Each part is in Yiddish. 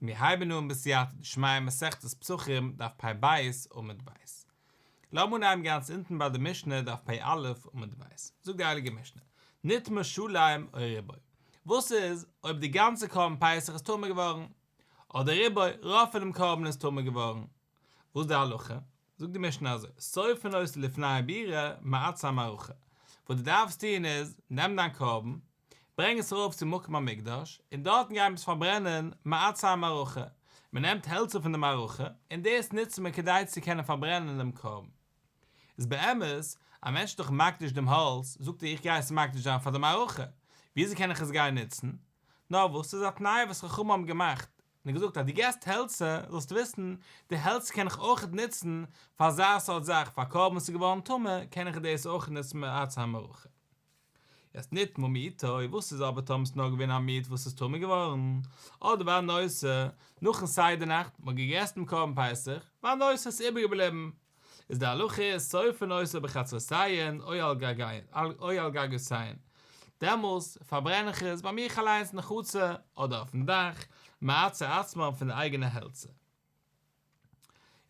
מיר הייבן אן בסייעתא דשמיא מסכת פסחים דף פ"ב עמוד ב'. לאמיר אנהייבן גאנץ אונטן ביי די משנה דף פ"א עמוד ב'. זאגט די הייליגע משנה, נטמא שלם או רובו. וואס איז אויב די גאנצע קרבן פסח איז טמא געווארן? אדער רובו, רוב פונעם קרבן איז טמא געווארן? וואס איז די הלכה? זאגט די משנה אזוי, שורפין אותו לפני הבירה מעצי המערכה. וואס דו דארפסט טון איז, נעם דיין קרבן, ברענג עס ארויף צום מקום המקדש, און דארטן גייט מען עס פארברענען מעצי המערכה, מען נעמט העלצער פון די מערכה, און דאס נוצט מען כדי צו קענען פארברענען דעם קרבן. איז באמת, א מענטש איז דאך מקדיש דעם האלץ, זאגט ער איך גיי עס מקדיש זיין פאר די מערכה, וויאזוי קען איך עס גיין נוצן? נאר וואס, ס'איז א תנאי וואס חכמים האבן געמאכט, און געזאגט אז דו געסט העלצער, זאלסטו וויסן, די העלצער קען איך אויכעט נוצן פאר אזא סארט זאך, פאר א קרבן וואס איז געווארן טמא, קען איך דאס אויכעט נוצן מעצי המערכה. יעצט נטמא מיעוטו, וואס איז אבער טאמער ס'איז נאר געווען א מיעוט וואס איז טמא געווארן, אדער והנותר, נאכן סדר נאכט, מ'האט געגעסן דעם קרבן פסח, והנותר איז איבערגעבליבן, איז די הלכה איז שורפין אותו בחצרותיהן או על גגותיהן, דעמאלס פארברען איך עס ביי מיך אליינס אין חצר אדער אויפן דאך, מעצי עצמן פון די אייגענע העלצער.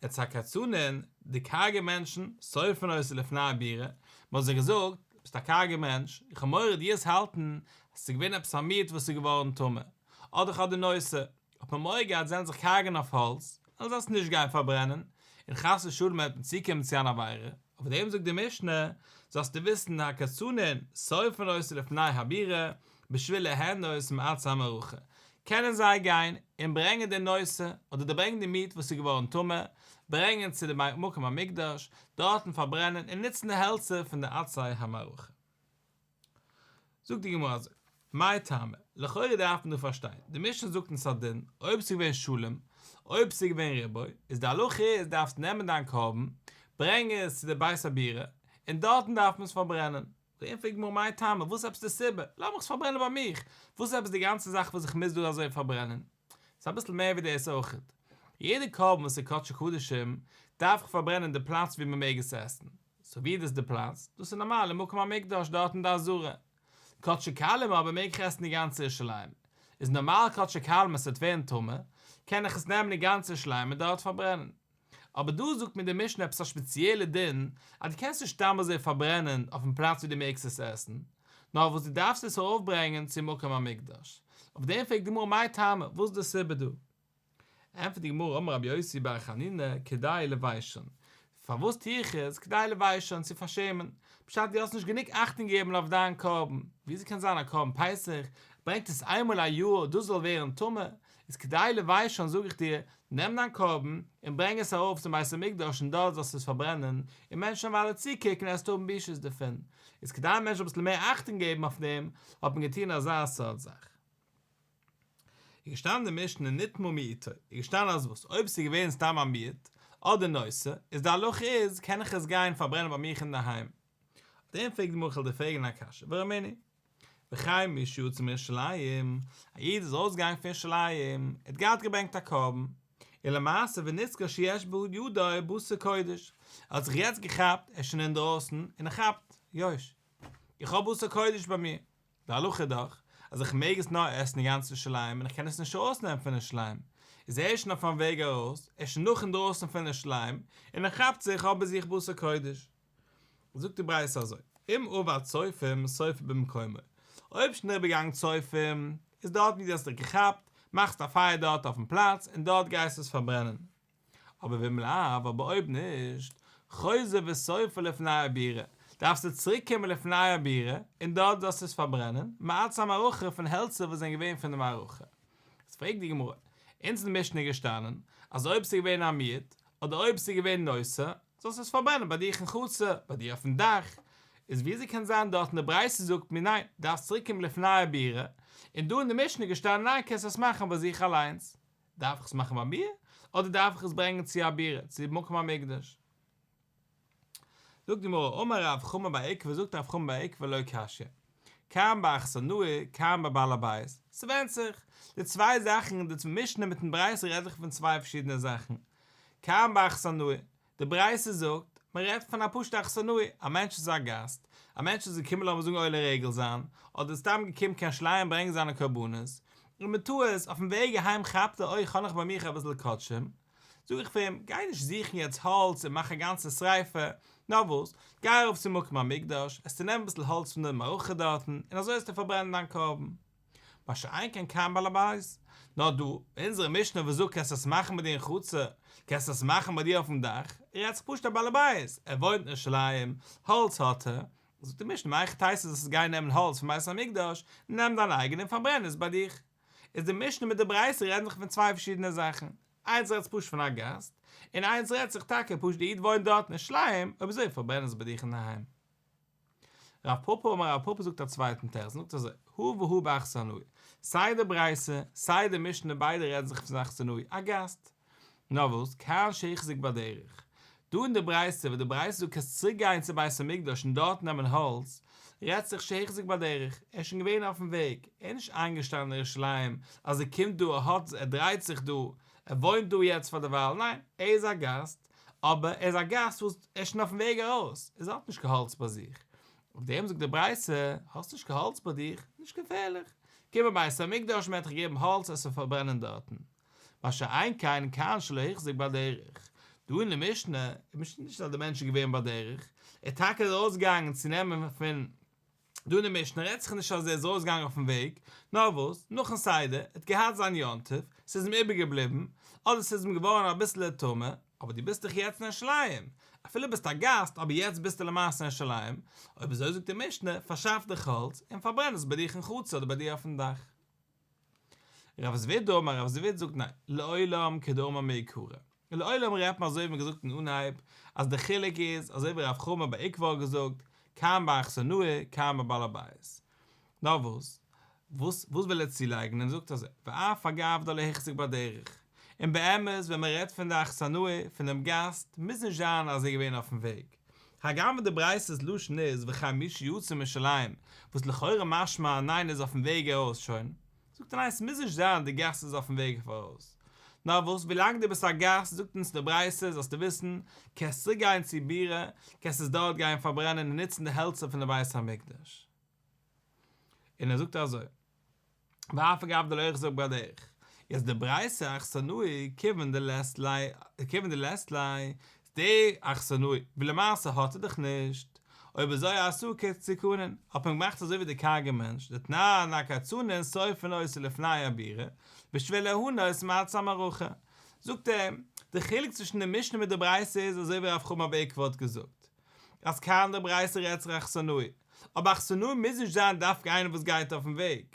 יעצט הקרצנין, די קארגע מענטשן, שורפין אותו לפני הבירה, מען האט זיי געזאגט, ביסט א קארגע מענטש, איך האב מורא דו וועסט האלטן אז ס'איז געווען עפעס א מיעוט וואס איז געווארן טמא, אדער איך האב די נותר, האט מען מורא געהאט זיי וועלן זיך קארגן אויף האלץ, וועלן זיי עס נישט גיין פארברענען, און חס ושלום וועט מען צוקומען צו אן עבירה, אויף דעם זאגט די משנה, זאלסטו וויסן הקרצנין, שורפין אותו לפני הבירה, בשביל ליהנות מעצי המערכה, קענען זיי גיין און ברענגען די נותר, אדער די ברענגען די מיעוט וואס איז געווארן טמא, ברענגען צו די מקום המקדש, דארטן פארברענען און נוצן די העלצער פון די עצי המערכה. זאגט די גמרא אזוי, מאי טעמא, לכאורה דארף מען דא פארשטיין, די משנה זאגט אונז א דין, אויב ס'איז געווען שלם, אויב ס'איז געווען רובו, איז די הלכה איז דארפסט נעמען דיין קרבן, ברענג עס צו די בית הבירה, און דארטן דארף מען עס פארברענען. פרעגט די גמרא מאי טעמא, וואס איז עפעס די סיבה? לאמיך עס פארברענען ביי מיך, וואס איז עפעס די גאנצע זאך וואס איך מוז דא אזוי פארברענען? ס'איז אביסל מער ווי דאס אויכעט. יעדע קרבן וואס איז קדשי קדשים, דארף איך פארברענען אין די פלאץ ווי מ'מעג עס עסן. סאו ווי איז דאס די פלאץ? דאס איז נארמאל אין מקום המקדש דארט אין די עזרה. קדשי קלים אבער מעג איך עסן אין גאנץ ירושלים. איז נארמאל קדשי קלים עס וועט ווערן טמא, קען איך עס נעמען אין גאנץ ירושלים און דארט פארברענען. אבער דא זאגט מיר די משנה עפעס א שפעציעלע דין אז דו קענסט נישט סתם אזוי פארברענען אויפן פלאץ ווי דו מעגסט עס עסן, נאר וואס דו דארפסט עס ארויפברענגען צום מקום המקדש. אויף דעם פרעגט די גמרא מאי טעמא, וואס איז די סיבה דא? ענטפערט די גמרא אמר רבי יוסי בר חנינא כדי לביישן, פארוואס טו איך עס? כדי לביישן, צו פארשעמען, פשט דו האסט נישט גענוג אכטונג געגעבן אויף דיין קרבן, וויאזוי קען זיין א קרבן פסח, ברענגט עס איינמאל א יאר דאס זאל ווערן טמא, איז כדי לביישן זאג איך דיר, נעם דיין קרבן און ברענג עס ארויף צום בית המקדש און דארט זאלסטו עס פארברענען, און מענטשן וועלן אלע צוקוקן און עסט האבן בושות דערפון, איז כדי מענטשן זאלן אביסל מער אכטונג געבן אויף דעם, האט מען געטון אזא סארט זאך. איז געשטאנען אין די משנה נטמא מיעוטו, איז געשטאנען אז וואס אויב ס'איז געווען סתם א מיעוט, אדער נותר, איז די הלכה איז, קען איך עס גיין פארברענען ביי מיך אינדערהיים. אויף דעם פרעגט די גמרא כ'וועל דיר פרעגן א קשיא, ורמינהי, וכן מי שיצא מירושלים, א איד איז ארויסגעגאנגען פון ירושלים, ער האט געהאט געברענגט א קרבן, און למעשה ונזכר שיש בידו בשר קודש, ער האט זיך יעצט געכאפט, ער איז שוין אינדרויסן, און ער כאפט, יוש, איך האב בשר קודש ביי מיר, די הלכה איז דאך אז איך מעג עס נאר עסן אין גאנץ ירושלים און איך קען עס נישט ארויסנעמען פון ירושלים, איז ער שוין אויפן וועג ארויס, ער איז שוין נאך אינדרויסן פון ירושלים, און ער כאפט זיך האב ביי זיך בשר קודש. זאגט די ברייתא אזוי, אם עבר צופים שורפו במקומו, אויב שוין אריבערגעגאנגען צופים, איז דארט ווי דו האסט דיך געכאפט, מאכסט א פייער דארט אויפן פלאץ און דארט גייסטו עס פארברענען. אבער ואם לאו, אבער אויב נישט, חוזר ושורפו לפני הבירה, דארפסטו צוריק קומען לפני הבירה, און דארט זאלסטו עס פארברענען, מעצי המערכה פון העלצער וואס זענען געווען פון די מערכה. איז פרעגט די גמרא, אונז אין די משנה איז געשטאנען, אז אויב ס'איז געווען א מיעוט, אדער אויב ס'איז געווען נותר, זאלסטו עס פארברענען ביי דיך אין חצר, ביי דיר אויפן דאך, איז וויאזוי קען זיין דארט אין די ברייתא זאגט מיר ניין, דארפסט צוריק קומען לפני הבירה, און דא אין די משנה איז געשטאנען ניין קענסט עס מאכן ביי זיך אליינס. דארף איך עס מאכן ביי מיר, אדער דארף איך עס ברענגען צו הבירה, צו מקום המקדש? זאגט די גמרא, אמר רב חמא בר עוקבא, זאגט רב חמא בר עוקבא לא קשיא, כאן באכסנאי כאן בבעל הבית, ס'ווענדט זיך, די צוויי זאכן, די משנה מיטן ברייתא רעדט זיך פון צוויי פארשידענע זאכן, כאן באכסנאי, די ברייתא זאגט, מען רעדט פון א פשוטע אכסנאי, א מענטש איז א גאסט, א מענטש איז געקומען לאמיר זאגן עולה רגל זיין, אדער סתם געקומען קיין ירושלים ברענגען זיינע קרבנות, און בטעות אויפן וועג אהיים כאפט ער אוי כ'האב נאך ביי מיך אביסל קדשים, זאג איך פאר אים, גיי נישט זוכן יעצט האלץ און מאך א גאנצע שריפה, נאר וואס, גיי ארויף צום מקום המקדש, עסטו נעמען אביסל האלץ פון די מערכה דארטן, און אזוי וועסטו פארברענען דיין קרבן. מה שאין כן כאן בעל הבית. נאר דא, אונזערע משנה וואס זאגט קענסט עס מאכן ביי דיר אין חצר, קענסט עס מאכן ביי דיר אויפן דאך, רעדט זיך פשוט א בעל הבית, ער וואוינט אין ירושלים, האלץ האט ער, זאגט די משנה מהיכי תיתי זאלסט גיין נעמען האלץ פון בית המקדש, נעם דיין אייגענע און פארברען עס ביי דיך. איז די משנה מיט די ברייתא רעדן זיך פון צוויי פארשידענע זאכן, איינס רעדט זיך פשוט פון א גאסט, און איינס רעדט זיך טאקע פשוט די איד וואוינט דארט אין ירושלים, אויב אזוי פארברען עס ביי דיך אינדערהיים. רב פפא אמר רב פפא זאגט א צווייטן תירוץ און זאגט אזוי, הא והא באכסנאי, סיי די ברייתא, סיי די משנה ביידע רעדן זיך פון אכסנאי, א גאסט. נאר וואס, כאן שהחזיק בדרך. דא אין די ברייתא וואס די ברייתא זאגט קענסט צוריק גיין צו בית המקדש און דארט נעמען האלץ, רעדט זיך שהחזיק בדרך, ער איז שוין געווען אויפן וועג, ער איז נישט איינגעשטאנען אין ירושלים אז ער קומט דא ער האט ער דרייט זיך דא, ער וואוינט דא יעצט פאר דערווייל, ניין, ער איז א גאסט, אבער ער איז א גאסט וואס ער איז שוין אויפן וועג ארויס, ער האט נישט קיין האלץ ביי זיך. אויף דעם זאגט די ברייתא, האסט נישט קיין האלץ ביי דיך, נישט געפערליך, קום אין בית המקדש מען וועט דיך געבן האלץ עס צו פארברענען דארטן. מה שאין כן כאן שלא החזיק בדרך, דא אין די משנה איז נישט אז די מענטש איז געווען בדרך, ער איז טאקע ארויסגעגאנגען צו נעמען פון דא אין די משנה רעדט זיך נישט אז ער איז ארויסגעגאנגען אויפן וועג, נאר וואס, נאכן סדר, ער האט געהאט זיין יום טוב, ס'איז אים איבערגעבליבן, אדער ס'איז אים געווארן אביסלע טמא, אבער דו ביסט דאך יעצט אין ירושלים, אפילו ביסט א גאסט, אבער יעצט ביסטו למעשה אין ירושלים, אויב אזוי זאגט די משנה, פארשאף דיך האלץ, און פארברען עס ביי דיך אין חצר אדער ביי דיר אויפן דאך. רב זביד אמר, רב זביד זאגט ניין, לעולם כדאמר מעיקרא. לעולם רעדט מען אזוי ווי מ'האט געזאגט אין אנהייב, אז די חילוק איז אזוי ווי רב חמא בר עוקבא האט געזאגט, כאן באכסנאי כאן בבעל הבית. נאר וואס? וואס וואס וויל ער צולייגן? און ער זאגט אזוי, ואף על גב דלא החזיק בדרך. און באמת ווען מ'רעדט פון די אכסנאי, פון דעם גאסט, מוז נישט זיין אז ער איז געווען אויפן וועג. הגם וואס די ברייתא'ס לשון איז וכן מי שיצא מירושלים, וואס לכאורה משמע ניין איז אויפן וועג ארויס שוין, זאגט ער ניין ס'מוז נישט זיין די גאסט איז אויפן וועג ארויס, נאר וואס ווילאנג דו ביסט א גאסט זאגט אונז די ברייתא זאלסטו וויסן קענסט צוריק גיין צו בירה, קענסט עס דארט גיין פארברענען און נוצן די העלצער פון די בית המקדש. און ער זאגט אזוי. ואף על גב דלא החזיק בדרך, איז די ברייתא אכסנאי כיוון דלית ליה כיוון דלית ליה, די אכסנאי ווי למעשה האט ער דאך נישט, אויב אזוי עשאוה כצקנין, האט מען געמאכט אזוי ווי די קארגע מענטש, דתנן הקצנין שורפין אותו לפני הבירה, בשביל ליהנות מעצי המערכה. זאגט ער, די חילוק צווישן די משנה מיט די ברייתא איז אזוי ווי רב חמא בר עוקבא האט געזאגט, אז כאן די ברייתא רעדט זיך אכסנאי, אבער אכסנאי מוז נישט זיין דווקא איינער וואס גייט אויפן וועג,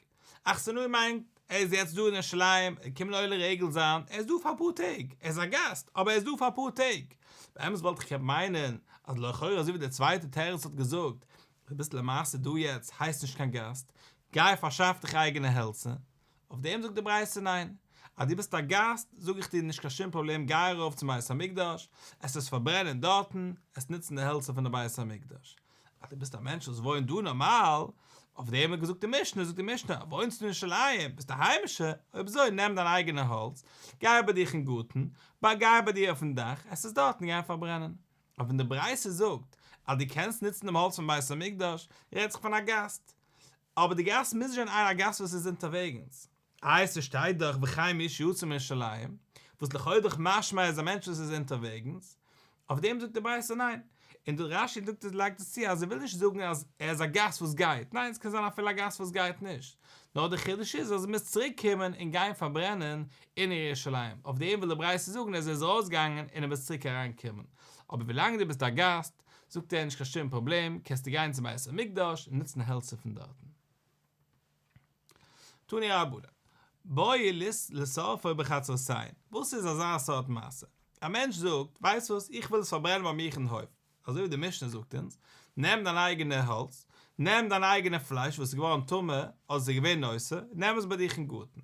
אכסנאי מיינט ער איז יעצט דא אין ירושלים, ער קומט עולה רגל זיין, ער איז דא פאר אפאר טעג, ער איז א גאסט, אבער ער איז דא פאר אפאר טעג. באמת וואלט איך געקענט מיינען אז לכאורה אזוי ווי דער צווייטער תירוץ האט געזאגט, דו ביסט למעשה דא יעצט, הייסט נישט קיין גאסט, גיי פארשאף דיך אייגענע העלצער. אויף דעם זאגט די ברייתא ניין, אז דו ביסט א גאסט זאג איך דיר נישט קיין שום פראבלעם גיי ארויף צום בית המקדש, עסט עס פארברענען דארטן, עסט נוצן די העלצער פון די בית המקדש. אז דו ביסט א מענטש וואס וואוינט דא נארמאל, אויף דעם האט געזאגט די משנה, זאגט די משנה, וואוינסט אין ירושלים, ביסט א היימישער, אויב אזוי נעם דיין אייגענע האלץ, גיי ביי דיך אין גארטן, גיי ביי דיר אויפן דאך, עסט עס דארטן גיין פארברענען. אבער ווען די ברייתא זאגט אז דו קענסט נוצן דעם האלץ פון בית המקדש, רעדט זיך פון א גאסט. אבער די גאסט מוז נישט זיין א גאסט וואס איז אונטערוועגנס. איי ס'שטייט דאך וכן מי שיצא מירושלים, וואס לכאו' דאך משמע איז א מענטש וואס איז אונטערוועגנס, אויף דעם זאגט די ברייתא ניין, און דא רש"י זאגט עס לייגט עס צו אז ער וויל נישט זאגן אז ער איז א גאסט וואס גייט, ניין ס'קען זיין אפילו א גאסט וואס גייט נישט, נאר די חידוש איז אז ער מוז צוריק קומען און גיין פארברענען אין ירושלים, אויף דעם וויל די ברייתא זאגן אז ער איז ארויסגעגאנגען און ער מוז צוריק אריין קומען, אבער ווילאנג דו ביסט א גאסט, זאגט ער נישט קיין שום פראבלעם, קענסטו גיין צום בית המקדש און נוצן העלצער פון דארטן. תנו רבנן, בעו לשורפו בחצרותיהן, וואס איז אזא סארט מעשה? א מענטש זאגט, ווייסט וואס, איך וויל עס פארברענען ביי מיך אין הויף, אזוי ווי די משנה זאגט אונז, נעם דיין אייגענע האלץ, נעם דיין אייגענע פלייש וואס איז געווארן טמא, אדער ס'איז געווען נותר, נעם עס ביי דיך אין גארטן.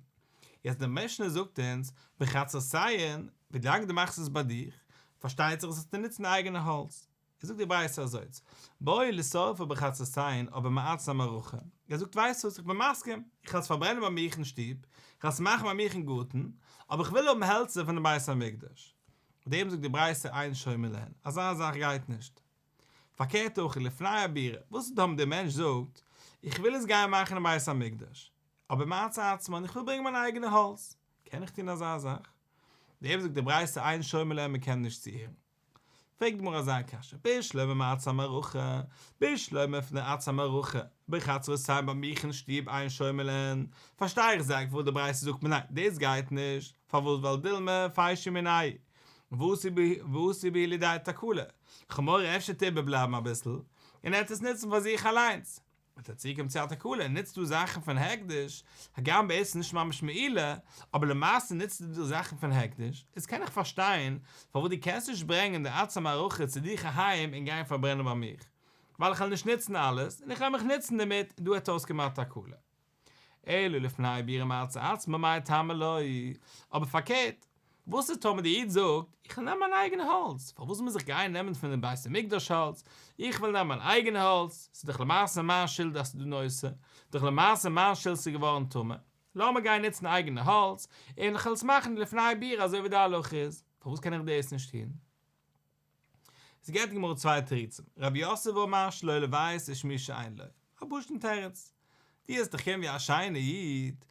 יעצט די משנה זאגט אונז, בחצרותיהן, ווילאנג דו מאכסט עס ביי דיך, פארשטייט זיך זאלסטו נוצן אייגענע האלץ. ער זאגט די ברייתא אזוי, בעו לשורפו בחצרותיהן או במעצי המערכה, ער זאגט ווייסט וואס איך בין מסכים, איך וועל עס פארברענען ביי מיך אין שטוב, איך וועל עס מאכן ביי מיך אין גארטן, אבער איך וויל האבן העלצער פון די בית המקדש. אויף דעם זאגט די ברייתא אין שומעין להן, אזא זאך גייט נישט. פארקערט אויך לפני הבירה, וואס איז טאמער דער מענטש זאגט, איך וויל עס גיין מאכן אין בית המקדש. אבער מעצי עצמן, איך וויל ברענגען מיין אייגענע האלץ, קען איך טון אזא זאך? דעם זאגט די ברייתא אין שומעין להם מען קען נישט צוהערן. פרעגט די גמרא אזא קשיא, בשלמא מעצי המערכה, בשלמא פון די עצי המערכה, בחצרותיהן ביי מיך אין שטוב אין שומעין להן, פארשטיי איך זייער גוט פארוואס די ברייתא זאגט מיר ניין דאס גייט נישט, פארוואס ווייל דילמא פיישי מינייהו ואתי בהו לידי תקלה, כ'האב מורא אפשר וועט איבערבלייבן אביסל, און ער וועט עס נוצן פאר זיך אליינס, וועט ער צוקומען צו א תקלה, נוצט דא זאכן פון הקדש, הגם בעצם נישט ממש מעילה, אבער למעשה נוצט ער דא זאכן פון הקדש, איז קען איך פארשטיין פארוואס דו קענסט נישט ברענגען די עצי מערכה צו דיך אהיים און גיין פארברענען ביי מיך, ווייל איך וועל נישט נוצן אלעס, און איך וועל מיך נוצן דערמיט, און דא וועט אויסקומען א תקלה. אלא לפני בירה מעצי עצמן מאי טעמא לא, אבער פארקערט, וואס איז טאמער די איד זאגט, איך וויל נעמען מיין אייגענע האלץ, פארוואס מוז איך גיין נעמען פון די בית המקדש האלץ, איך וויל נעמען מיין אייגענע האלץ, ס'איז דאך למעשה מיין שולד אז ס'איז דא נותר, דאך למעשה מיין שולד ס'איז געווארן טמא, לאמיר גיין נוצן אייגענע האלץ, און איך וועל עס מאכן לפני בירה אזוי ווי די הלכה איז, פארוואס קען איך דאס נישט טון? עס געבט די גמרא צוויי תירוצים, רב יוסף אמר שלא לבייש איש מי שאין לו, א פשוט'ן תירוץ, דו וועסט דאך קומען ווי א שיינע איד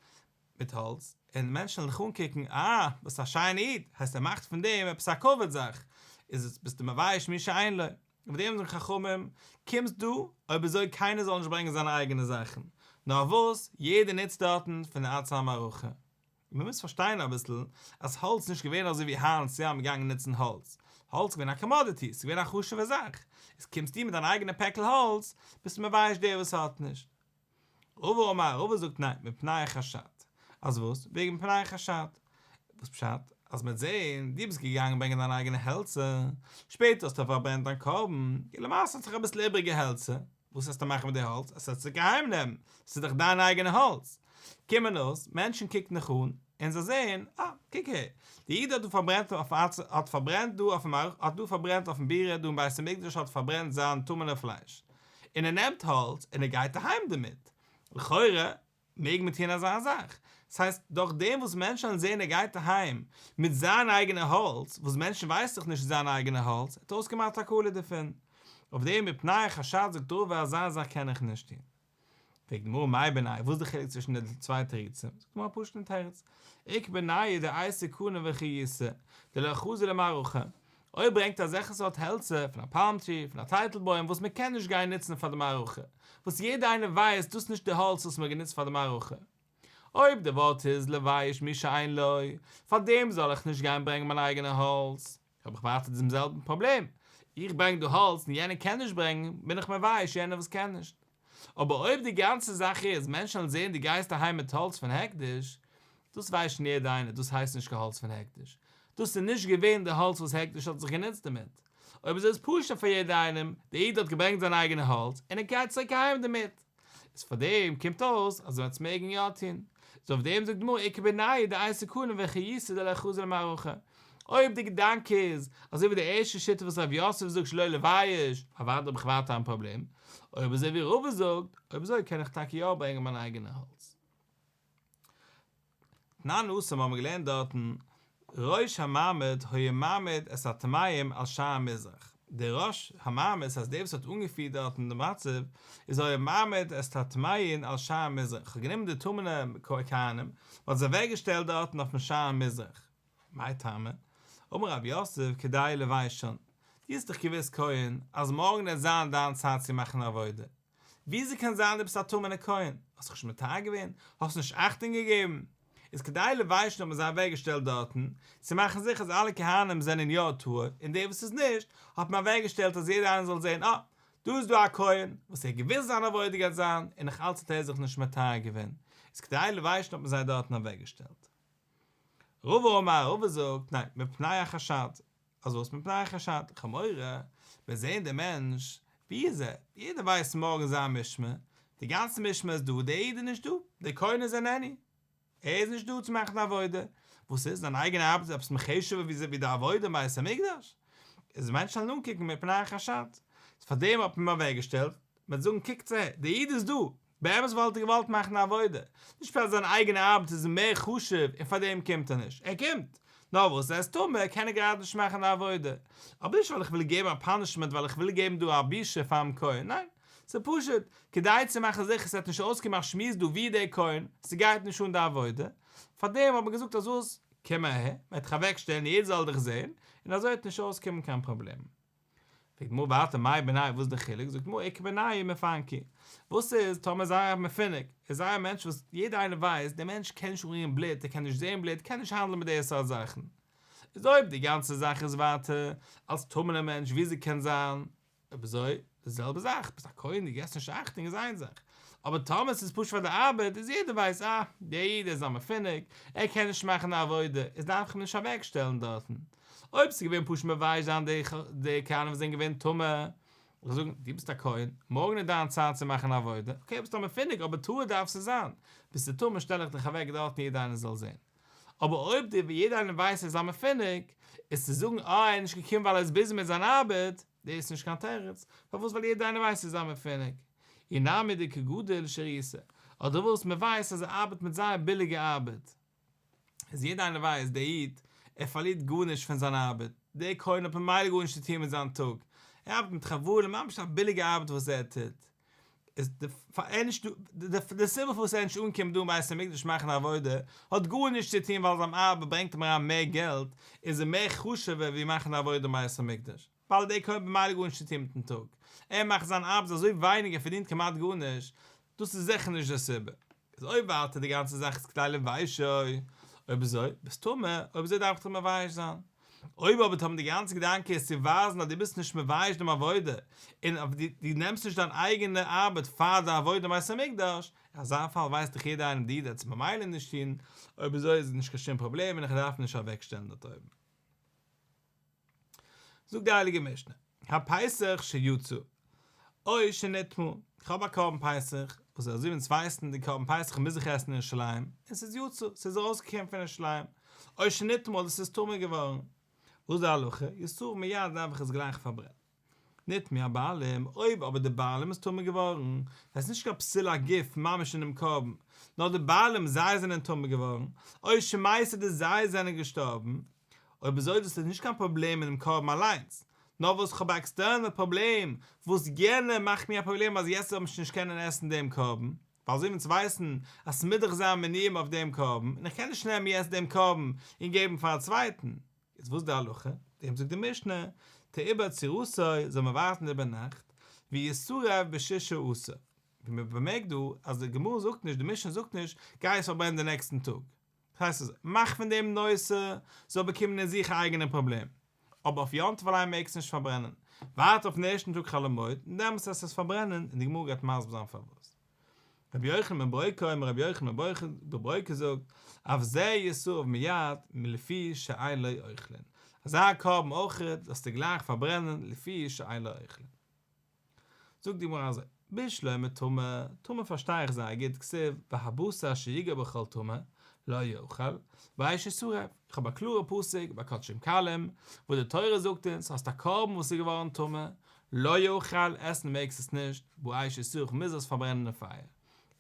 מיט האלץ, און מענטשן וועלן דיך אנקוקן, אה, ביסט א שיינע איד, הייסט ער מאכט פון דעם עפעס א כבוד זאך, איז עס ביסטו מבייש מי שאין לו, אויף דעם זאגן חכמים, קומסט דא, אויב אזוי קיינער זאל נישט ברענגען זיינע אייגענע זאכן, נאר וואס, יעדער נוצט דארטן פון די עצי המערכה. מען מוז פארשטיין אביסל אז האלץ איז נישט געווען אזוי ווי היינט צו אז מ'געגאנגען נוצן האלץ, האלץ איז געווען א קאמאדיטי, ס'איז געווען א חשוב'ע זאך, איז קומסטו מיט דיין אייגענע פעקל האלץ, ביסטו מבייש דער וואס האט נישט. רבא אמר, רבא זאגט ניין, מפני החשד. אז וואס? וועגן מפני החשד. וואס פשט? אז מ'וועט זען, דו ביסט געגאנגען ברענגען דיין אייגענע העלצער, שפעטער האסטו פארברענט דיין קרבן, און למעשה האט זיך אביסל איבעריגע העלצער, וואס וועסטו מאכן מיט די האלץ? עס וועסט צוריק אהיים נעמען, עס איז דאך דיין אייגענע האלץ. קומען אויס, מענטשן קוקן דיך אן, און זיי זעען, אה, קוק אהער, די איד האט דא פארברענט אויף עצ, האט פארברענט דא אויפן מערכה, האט דא פארברענט אויפן בירה דא אין בית המקדש האט פארברענט זיין טמא'נע פלייש, און ער נעמט האלץ און ער גייט אהיים דערמיט. לכאורה מעג מען טון אזא זאך? ס'הייסט, דורך דעם וואס מענטשן וועלן זען ער גייט אהיים מיט זיין אייגענע האלץ, וואס מענטשן ווייסן דאך נישט זיין אייגענע האלץ, וועט אויסקומען א תקלה דערפון. אויף דעם מפני החשד זאגט רבא אזא זאך קען איך נישט טון. פרעגט די גמרא מאי בינייהו, וואס איז די חילוק צווישן די צוויי תירוצים? זאגט די גמרא א פשוט'ן תירוץ, איכא בינייהו דאייתי קני וחיותי, דלא חזי למערכה, אויב ברענגט ער אזעלכע סארט העלצער פון א פאלם טרי, פון א טייטל בוים וואס מען קען נישט גיין נוצן פאר די מערכה, וואס יעדער איינער ווייסט דאס איז נישט די האלץ וואס מען האט גענוצט פאר די מערכה. אויב די ווארט איז לבייש מי שאין לו, פאר דעם זאל איך נישט גיין ברענגען מיין אייגענע האלץ, האב איך ווייטער דעם זעלבן פראבלעם, איך ברענג דא האלץ און יענער קען נישט ברענגען, בין איך מבייש יענער וואס קען נישט. אבער אויב די גאנצע זאך איז מענטשן וועלן זען דו גייסט אהיים מיט האלץ פון הקדש, דאס ווייסט שוין יעדער איינער, דאס הייסט נישט קיין האלץ פון הקדש, דאס איז נישט געווען די האלץ וואס הקדש האט זיך גענוצט דערמיט, אויב אזוי איז פשוט פאר יעדער איינעם, דער איד האט געברענגט זיין אייגענע האלץ און ער גייט צוריק אהיים דערמיט, איז פאר דעם קומט אויס אז מ'וועט עס מעגן יא טון, איז אויף דעם זאגט די גמרא איכא בינייהו דאייתי קני וחיותי דלא חזי למערכה, אויב די געדאנק איז אזוי ווי די ערשטע שיטה וואס רב יוסף זאגט שלא לבייש, אוודאי האב איך ווייטער איין פראבלעם, אויב אזוי ווי רבא זאגט, אויב אזוי קען איך טאקע יא ברענגען מיין אייגענע האלץ. תנן התם האבן מיר געלערנט דארטן, ראש המעמד היה מעמיד את הטמאים על שער מזרח, דער ראש המעמד, ס'הייסט דער וואס האט אנגעפירט דארטן די מצב, איז היה מעמיד את הטמאין על שער מזרח, האט גענומען די טמא'נע כהנים, און האט זיי אוועקגעשטעלט דארטן אויפן שער מזרח. מאי טעמא? אמר רב יוסף כדי לביישן, דו האסט דאך געוואוסט כהן אז מארגן וועט זיין דיין צייט צו מאכן עבודה, וויאזוי קען זיין דו ביסט א טמא'נע כהן? האסט זיך נישט מטהר געווען? האסט נישט אכטונג געגעבן? איז כדי לביישן האט מען זיי אוועק געשטעלט דארטן, צו מאכן זיכער אז אלע כהנים זענען יא טהור, און דער וואס איז נישט, האט מען אוועק געשטעלט אז יעדער איינער זאל זען אה, דא איז דא א כהן, וואס ער האט געוואוסט זיין עבודה גייט זיין, און נאך אלץ האט ער זיך נישט מטהר געווען, איז כדי לביישן האט מען זיי דארטן אוועק געשטעלט. רבא אמר, רבא זאגט, ניין, מפני החשד. אז וואס מפני החשד? כ'האב מורא, מ'וועט זעהן דער מענטש, ווי איז ער? יעדער ווייסט מארגן זיין משמר, די גאנצע משמר איז דא, דער איד איז נישט דא, דער כהן איז איננו, ער איז נישט דא צו מאכן די עבודה, וואס איז, זיין אייגענע ארבעט איז עפעס חשוב'ער ווי די עבודה אין בית המקדש? איז מענטשן וועלן אנקוקן מפני החשד, פאר דעם האט מען אים אוועק געשטעלט, מ'וועט זאגן קוקטס אהער, דער איד איז דא, באמת וואלט ער געוואלט מאכן א עבודה, נישט פשט זיין אייגענע ארבעט איז מער חשוב און פאר דעם קומט ער נישט, ער קומט, נאר וואס ער איז טמא קען ער גראדע נישט מאכן די עבודה, אבער נישט ווייל איך וויל געבן א פאנישמענט ווייל איך וויל געבן דא א בושה פארן כהן, ניין, ס'איז פשוט, כדי צו מאכן זיכער ס'וועט נישט אויסקומען א שמועס דא ווי דער כהן, ס'גייט נישט אן די עבודה, פארדעם האט מען געזאגט אז וואס, קום אהער, מ'וועט דיך אוועקשטעלן יעדער זאל דיך זען, און אזוי וועט נישט אויסקומען קיין פראבלעם. פרעגט די גמרא ווייטער מאי בינייהו וואס איז די חילוק, זאגט די גמרא איכא בינייהו מפנקי, וואס איז טאמער זייער א מפונק, איז זייער א מענטש וואס יעדער איינער ווייסט דער מענטש קען נישט אנרירן בלוט, ער קען נישט זען בלוט, קען נישט האנדלען מיט די סארט זאכן, איז אויב די גאנצע זאך איז ווייטער אלס טמא'נער מענטש וויאזוי קען זיין אויב אזוי די זעלבע זאך, ביסט א כהן דו געסט נישט אכטונג איז איין זאך, אבער טאמער ס'איז פשוט פאר די ארבעט איז יעדער ווייסט אה דער איד איז א מפונק ער קען נישט מאכן די עבודה איז דארף איך אים נישט אוועק שטעלן דארטן, אויב ס'איז געווען פשוט מבייש זיין די די כהנים וואס זענען געווען טמא, זאל איך זאגן דו ביסט א כהן מארגן איז דיין צייט צו מאכן א עבודה, okay ביסט א מפונק אבער טהור דארפסטו זיין, ביסטו טמא שטעל איך דיך אוועק דארטן יעדער איינער זאל זען. אבער אויב די יעדער איינער ווייסט ער איז א מפונק, איז צו זאגן אה ער איז נישט געקומען ווייל ער איז busy מיט זיין ארבעט, דאס איז נישט קיין תירוץ, פארוואס ווייל יעדער איינער ווייסט ער איז א מפונק. אי נמי דקא גדיל שירותיה, אדער וואס מען ווייסט אז ער ארבעט מיט זייער ביליגע ארבעט, איז יעדער איינער ווייסט דער איד ער פארלירט גארנישט פון זיין ארבעט, דער כהן האט ממילא גארנישט צו טון מיט זיין טאג, ער ארבעט מיט חבלים, ממש א ביליגע ארבעט וואס ער טוט, איז די פאר ער נישט דא, די סיבה פארוואס ער איז נישט אנגעקומען דא אין בית המקדש מאכן עבודה, האט גארנישט צו טון ווייל זיין ארבעט ברענגט אים אריין מער געלט, איז ער מער חשוב'ער ווי מאכן עבודה אין בית המקדש, ווייל דער כהן האט ממילא גארנישט צו טון מיטן טאג, ער מאכט זיין ארבעט אזוי ווייניג ער פארדינט כמעט גארנישט, דאס איז זיכער נישט די סיבה. איז אויב ווייטער די גאנצע זאך איז כדי לביישו, אויב אזוי ביסט טמא, אויב אזוי דארף איך דיך מבייש זיין. אויב אבער טאמער די גאנצע געדאנק איז צו ווייזן אז דו ביסט נישט מבייש דעם עבודה, און דו נעמסט נישט דיין אייגענע ארבעט פאר די עבודה אין בית המקדש, אין אזא פאל ווייסט דאך יעדער איינעם די איד וועט עס ממילא נישט טון, אויב אזוי איז נישט קיין שום פראבלעם און איך דארף נישט אוועקשטעלן דארט אויבן. זאגט די הייליגע משנה, הפסח שיצא, או שנטמא, איך האב א קרבן פסח, וואס אזוי ווי אונז ווייסן די קרבן פסח מוז איך עסן אין ירושלים, און ס'איז יצא, ס'איז ארויסגעקומען פון ירושלים, או שנטמא אדער ס'איז טמא געווארן, וואס איז די הלכה? ישרף מיד דארף איך עס גלייך פארברענען. נטמאו הבעלים, אויב אבער די בעלים איז טמא געווארן, עס איז נישט קיין פסול הגוף ממש אינעם קרבן, נאר די בעלים זיי זענען טמא געווארן, או שמתו די זיי זענען געשטארבן, אויב אזוי דאס איז נישט קיין פראבלעם אינעם קרבן אליינס, נאר וואס כ'האב א external פראבלעם וואס יענער מאכט מיר א פראבלעם אז יעצט זאל מען שוין נישט קענען עסן דעם קרבן, ווייל אזוי ווי אונז ווייסן אז ס'מוז דאך זיין מינויים אויף דעם קרבן און איך קען נישט נעמען יעצט דעם קרבן און געבן פאר א צווייטן, איז וואס די הלכה? דעם זאגט די משנה, תעובר צורתו זאל מען ווארטן איבער נאכט, וישרף בשישה עשר, ווי מען באמערקט דא אז די גמרא זאגט נישט, די משנה זאגט נישט, גיי עס פארברענען די נעקסטן טאג, דאס הייסט אזוי, מאך פון דעם נושא זאל באקומען אין זיך א אייגענע פראבלעם, אבער אויף יום טוב אליין מעגסטו נישט פארברענען, ווארט אויפן ערשטן טאג חול המועד און דעמאלטס וועסטו עס פארברענען און די גמרא גייט מסביר זיין פארוואס. רבי יוחנן בן ברוקה אומר רבי יוחנן בן ברוקה זאגט, אף זה ישרף מיד לפי שאין לו אוכלין, אזא קרבן אויכעט זאלסטו גלייך פארברענען לפי שאין לו אוכלין. זאגט די גמרא אזוי, בשלמא טמא, טמא פארשטיי איך זייער גוט, כתיב והבשר אשר יגע בכל טמא לא יאכל, באש ישרף, איך האב א קלארע פסוק ביי קדשים קלים, וואס די תורה זאגט אונז, האסט א קרבן וואס איז געווארן טמא, לא יאכל, עסן מעגסט עס נישט, באש ישרף מוז עס פארברענען אין פייער.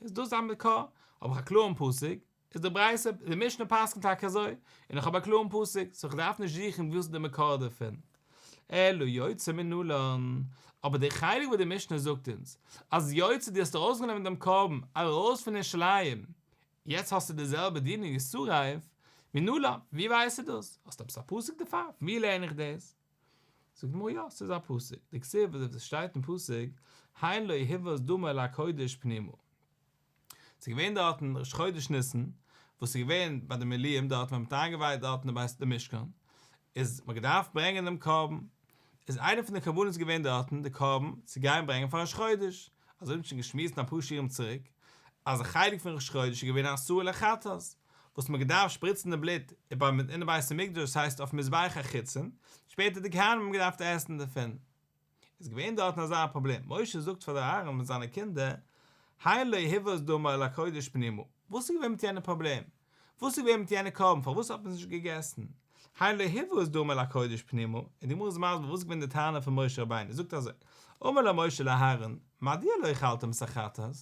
איז דאס א מקור? האב איך א קלארן פסוק, איז די ברייתא, די משנה פסק'נט טאקע אזוי, און איך האב א קלארן פסוק, so איך דארף נישט זוכן וואס איז די מקור דערפון. אלא יוצא מנלן, אבער די חלק וואס די משנה זאגט אונז, אז יוצא דו האסט ארויסגענומען דעם קרבן ארויס פון ירושלים, יעצט האסטו די זעלבע דין אין ישרף, מנלן, ווי ווייסטו דאס? האסט עפעס א פסוק דערפאר? פון ווי לערן איך דאס? זאגט די גמרא יא, ס'איז א פסוק, דכתיב אזוי ווי ס'שטייט אין פסוק, הן לא הובהת דמו אל הקודש פנימה. ס'איז געווען דארטן ראש חודש ניסן, וואס איז געווען ביי די מילואים דארט ווען מ'האט איינגעווייט דארטן די בית די משכן, איז מ'האט געדארפט ברענגען דעם קרבן, איז איינער פון די קרבנות געווען דארטן די קרבן צו גיין ברענגען פאר ראש חודש, אזוי האט מען שוין געשמועסט אין אפאר שיעורים צוריק, אז א חלק פון ראש חודש איז געווען א שעיר לחטאת, וואס מ'האט געדארפט שפריצן די בלוט אין בית המקדש, דאס הייסט אויפן מזבח החיצון, שפעטער די כהנים האבן געדארפט עסן דערפון. איז געווען דארטן אזא פראבלעם, משה זאגט פאר די אהרן מיט זיינע קינדער, הן לא הובהת דמו אל הקודש פנימה, וואס איז געווען מיט יענע פראבלעם? וואס איז געווען מיט יענע קרבן פארוואס האט מען עס נישט געגעסן? הן לא הובהת דמו אל הקודש פנימה, און די גמרא איז מסביר וואס איז געווען די טענה פון משה רבינו, ער זאגט אזוי, אמר לו משה לאהרן, מדוע לא אכלתם את החטאת,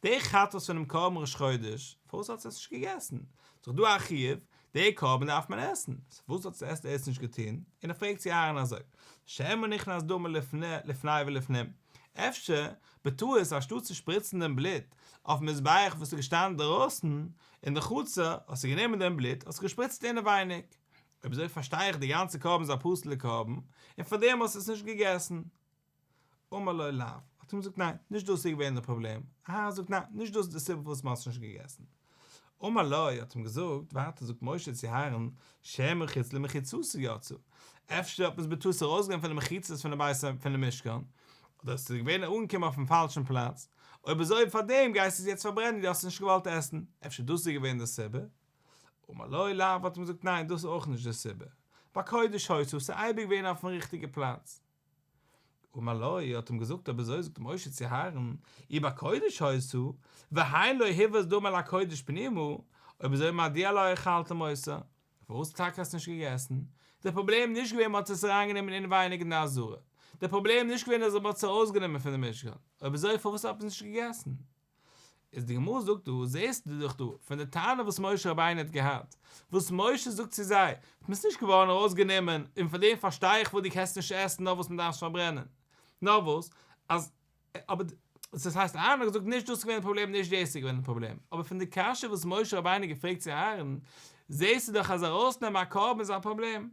די חטאת פונעם קרבן ראש חודש, פארוואס האט עס נישט געגעסן? ס'איז דאך דא א חיוב, די קרבן דארף מען עסן, so וואס האט עס עס נישט געטון? און ער פרעגט צו אהרן אזוי, שמא נכנס דמה לפני ולפנים, אפשר בטעות אנשטאט צו שפריצן דעם בלוט אויפן מזבח וואס איז געשטאנען דערויסן אין די חצר, האסטו גענומען דעם בלוט האסט געשפריצט אינעווייניג. אויב אזוי פארשטיי איך די גאנצע קרבן איז א פסול'ע קרבן, און פארדעם האסטו עס נישט געגעסן. אמר לו לאו, האט אים געזאגט ניין, נישט דאס איז געווען די פראבלעם, אהרן זאגט ניין, נישט דאס איז די סיבה פארוואס מען האט עס נישט געגעסן. אמר לו, האט אים געזאגט, ווייטער זאגט משה צו אהרן, שמא מחוץ למחיצתה יצאה, אפשר האט מען עס בטעות ארויסגענומען פון די מחיצות פון די בית פון די משכן, אדער עס איז געווען אנגעקומען אויפן פאלשן פלאץ, אויב אזוי פארדעם גייסטו עס יעצט פארברענען, דו האסט עס נישט געוואלט עסן, אפשר דאס איז געווען די סיבה. אמר לו לאו האט אים געזאגט ניין דאס איז אויך נישט די סיבה, בקודש היתה ס'איז אייביג געווען אויפן ריכטיגע פלאץ. אמר לו האט אים געזאגט אויב אזוי זאגט משה צו אהרן אי בקודש היתה והן לא הובא דמה אל הקודש פנימה אויב אזוי מדוע לא אכלתם אותה פארוואס טאקע האסט נישט געגעסן? די פראבלעם איז נישט געווען מ'האט עס אריינגענומען אינווייניג אין די עזרה, די פראבלעם איז נישט געווען אז מ'האט עס ארויסגענומען פון די משכן, אויב אזוי פארוואס האט מען עס נישט געגעסן? איז די גמרא זאגט דא, זעסטו דאך דא פון די טענה וואס משה רבינו האט געהאט, וואס משה זאגט צו זיי, ס'איז נישט געווארן ארויס גענומען, און פאר דעם פארשטיי איך וואס דו קענסט נישט עסן נאר וואס מען דארף עס פארברענען, נאר וואס אז, אבער דאס הייסט אהרן האט געזאגט נישט דאס איז געווען די פראבלעם נישט דאס איז געווען די פראבלעם, אבער פון די קשיא וואס משה רבינו האט געפרעגט צו אהרן, זעסטו דאך אז ארויסנעמען א קרבן איז א פראבלעם.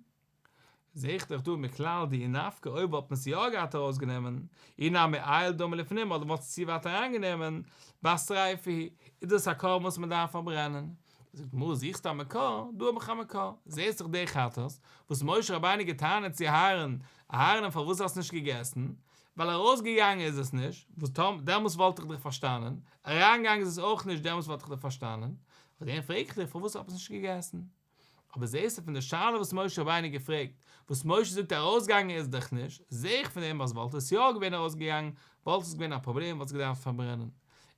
זעה איך דאך דא מכלל דאי נפקא אויב וואלט מען עס יא געהאט ארויסגענומען, אי נמי עייל דמא לפנים אדער מ'וואלט עס צו ווייט אריינגענומען, בת שריפה היא, איז דאס א קרבן וואס מ'דארף פארברענען. זאגט די גמרא זוכסט א מקור? דא האב איך א מקור. זעסט דאך די חטאת וואס משה רבינו געטענה'ט צו אהרן, אהרן פארוואס האסט נישט געגעסן? ווייל ארויסגעגאנגען איז עס נישט, וואס דעמאלס וואלט איך דיך פארשטאנען, אריינגעגאנגען איז עס אויך נישט דעמאלס וואלט איך דיך פארשטאנען, פארדעם פרעג איך דיך פארוואס האט מען עס נישט געגעסן? אבער זעהסטו פון די שאלה וואס משה רבינו געפרעגט, וואס משה זאגט ארויסגעגאנגען איז דאך נישט, זעה איך פון דעם אז וואלט עס יא געווען ארויסגעגאנגען וואלט עס געווען א פראבלעם וואלט עס געדארפט פארברענען.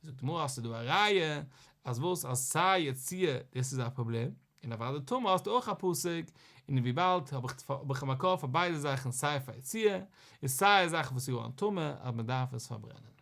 זאגט די גמרא האסטו דא א ראיה אז וואס אז סיי יציאה דאס איז א פראבלעם, און אוודאי טומאה האסטו אויך א פסוק, און וויבאלד האב איך האב איך א מקור פאר ביידע זאכן סיי פאר יציאה און סיי א זאך וואס איז געווארן טמא אז מען דארף עס פארברענען.